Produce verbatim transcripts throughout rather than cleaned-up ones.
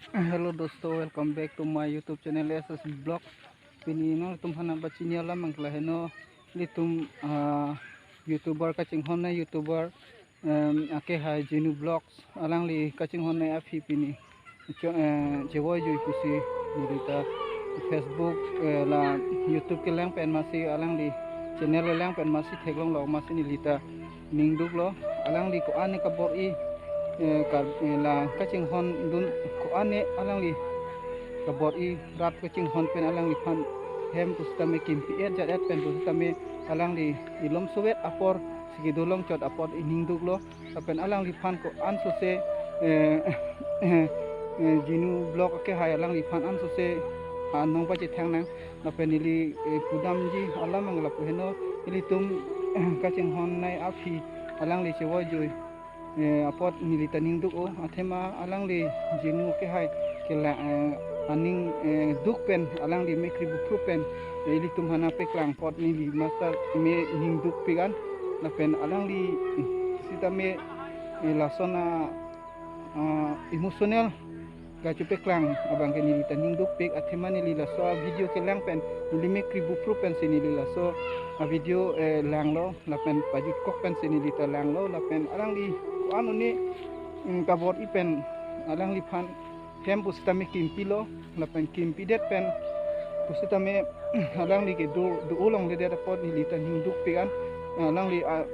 Hello dosto, welcome back to my YouTube channel S S Vlog. Pini nangtum aphan nangpachini alam abang ke laheno, ilitum, ah, YouTuber kachinghon YouTuber, em, akehai Jinu Vlogs, alangli kachinghon aphi pini cho-, eh, chevoi jui pusi nelita Facebook, eh, la YouTube kelang pen masi alangli channel kelang pen masi theklonglo masi nelita ningduklo. Alangli ko-an kabor-i, eh, ka, eh, la kachinghon dun ko-an alangli kabor-i rat kachinghon pen alangliphan hem pusitame kimpi-et jat-et pen pusitame alangli ilom sovet apor si kedo longchot apot iningduklo. Lapen alangliphan ko-an sose, eh, eh, Jinu Vlog akehai alangliphan an sose, ah, nangpachethang nang. Lapen neli, eh, pudamji alam abang lapu heno, ilitum, eh, kachinghon aphi alangli chevoi jui, eh, apot nelita ningduk-o, athema alangli Jinu akehai kela, eh, aning, eh, duk pen alangli mekri bupru pen, eh, ilitum aphan nangpeklang apot neli masa me ningdukpik an. Lapen alangli, eh, sitame, eh, lason a, ah, emotional kachepeklang abang ke nelita ningdukpik, athema neli laso a-video kelang pen, neli mekri bupru pensi neli laso a-video, eh, langlo, lapen pajutkok pensi nelita langlo, lapen alangli ko-an-oni, mm, kabor-i pen alangliphan hem pusitame kimpilo, lapen kimpidet pen pusitame alangli kedo, do-o longledet apot nelita ningdukpik an, alangli, ah,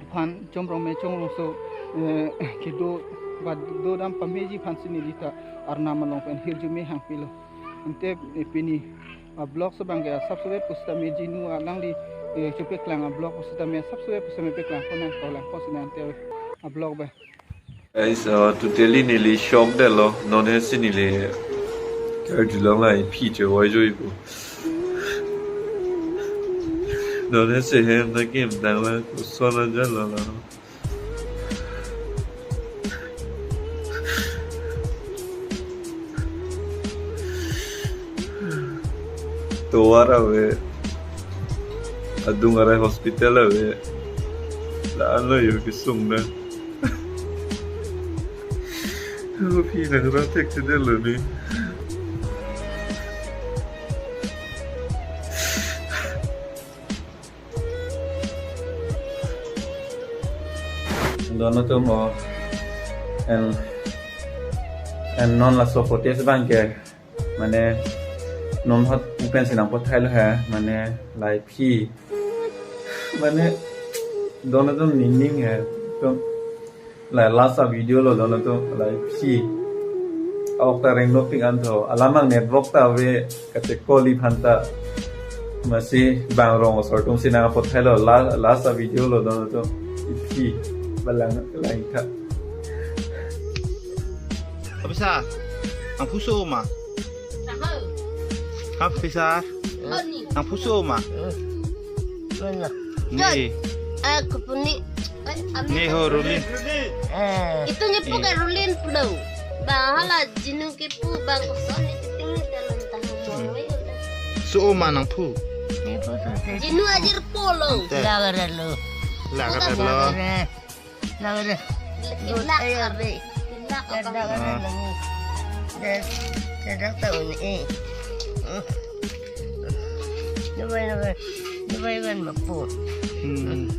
aphan chomrong me chomrongso, eh, kedo ba dodam pameji aphansi nelita arnam along pen hirjume hangpilo. Ante, eh, pini a-vlogs abang ke asap sovet pusitame Jinu alangli, eh, chepeklang a-vlog pusitame asap sovet pusitame peklang pon nang, ko lang pon si nang ante a-vlog ba. Guys, uh, totally neli shock detlo. Non hesi neli karjulong la iphi chevoi jui pu. Non hesi hem ta kim tanglo, koson aja lo la. Tovar ave. Adung arai hospital ave. La-anlo yo kesung na. Aphi nang ra thekthedetlo ni. Don atum o, en, en non laso footage abang ke, mane, non hot pu pensi nangpathailo he, mane, la iphi. Mane, don atum ningning he, atum, la last a-video lo don atum, la iphi. Ok ta rengdokpik an tho, alam abang network ta ave, kachekoli aphan ta. Masi bang rong osor atumsi nangpathailo, la, last a-video lo don atum, iphi, balang, lang tha. Abisa, nangphu so-o ma? Abisa, nangphu so-o ma? Mana? Ne. Eh, kupuni. Ne ho, Rulin. Eh. Itu nyepu ke Rulin pulo. Ba hala Jinu kepu ba koson ni titing ni dalam tahu mo. So-o ma nangphu? Jinu ajir polo. Te. Lagare lo. Lagare lo. Lagare. Lagare. Lagare. Lagare. Ah. Lagare. Lagare. Lagare. Lagare. Lagare. Hmm.